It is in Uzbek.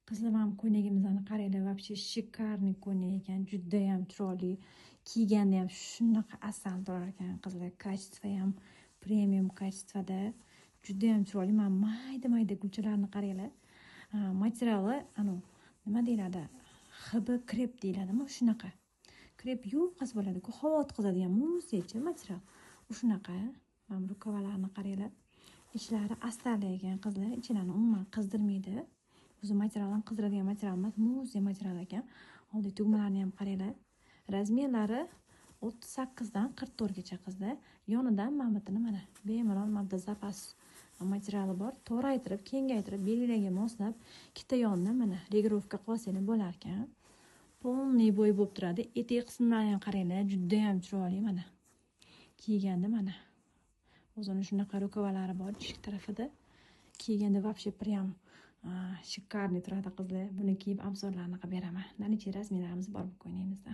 Qizlar, mana bu ko'ylagimizni qaranglar, вообще шикарный ko'ylak ekan, judayam chiroyli. Kiyganda ham shunaqa asal turar ekan, qizlar. Качество ham premium качество da, judayam chiroyli. Mana mayda-mayda gulchalarni qaranglar. Materiali anavi nima deyiladi? HB krep deyiladimi? Shunaqa. Krep yupqasi bo'ladi-ku, havo o'tkazadigan muzdekcha material. Shunaqa. Mana bu рукава larni qaranglar. Ichlari astarli ekan, qizlar. Ichilarni umuman qizdirmaydi. O'zi material ham qizdiradigan material emas, muzdek material ekan. Oldi tugmalarni ham qaranglar. Размер lari 38 dan 44 gacha, qizlar. Yonidan mana bu mana bemalol mana bu запас materiali bor. Toraytirib, kengaytirib, belgilarga moslab, ikkita yonidan mana регулировка qilib olsanglar bo'lar ekan. Полный bo'y bo'lib turadi. Etak qismlarini ham qaranglar, juda ham chiroyli mana. Kiyganda mana o'zini shunaqa рукава lari bor ichki tarafida. Kiyganda вообще прям шикарный turadi, qizlar. Buni kiyib обзор larni qilib beraman. Наличие размер larimiz bor bu ko'ylagimizda.